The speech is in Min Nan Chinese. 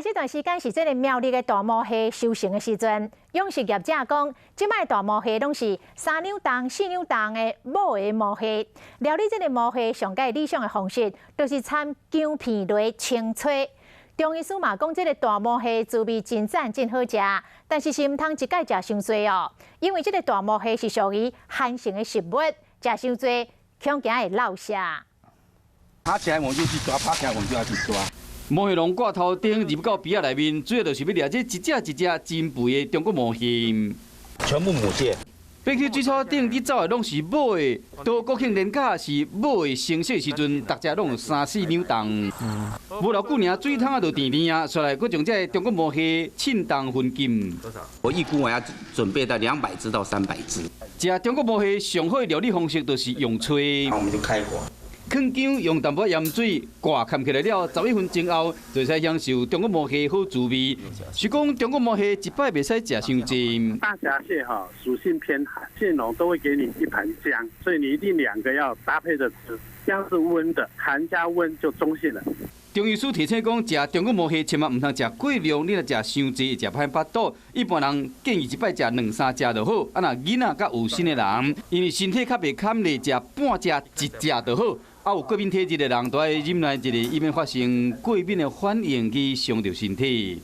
這段時間是這个苗栗的大毛蝦收成的時陣，養殖業者講，這擺大毛蝦攏是3兩重、4兩重的母的毛蝦。料理這个毛蝦上蓋理想的方式，就是摻薑片來清炊。中醫師嘛講，這个大毛蝦滋味真讚，真好食，但是是毋通一擺食傷濟哦，因為這个大毛蝦是屬於寒性的食物，食傷濟恐驚會落瀉。爬起來我就去抓，爬起來我就要去抓。毛蝦農掛頭燈入到埤仔內面，主要就是欲掠這一隻一隻真肥的中國毛蝦。全部母蟹。比起水草頂佇走的攏是母的，到國慶連假是母的成熟時陣，逐隻攏有三四兩重。無偌久爾，水桶仔就甜甜啊，煞來閣將這个中國毛蝦稱重分斤。我預估我要準備到200隻到300隻。食中國毛蝦上好的料理方式就是用炊。我們就開火。囥薑用淡薄鹽水掛蓋起來了，11分鐘後就會使享受中國毛蝦好滋味。是講中國毛蝦一擺袂使食傷濟。大閘蟹哈屬性偏寒，蟹農都會給你一盤薑，所以你一定兩個要搭配着吃。薑是溫的，寒加溫就中性了。中醫師提醒講，食中國毛蝦千萬毋通食過量，你若食傷濟會食歹腹肚。一般人建議一擺食兩三隻就好。啊，若囡仔佮有身的人，因為身體較袂堪咧，食半隻一隻就好。啊，有過敏體質的人，都愛忍耐一下，以免發生過敏的反應去傷著身體。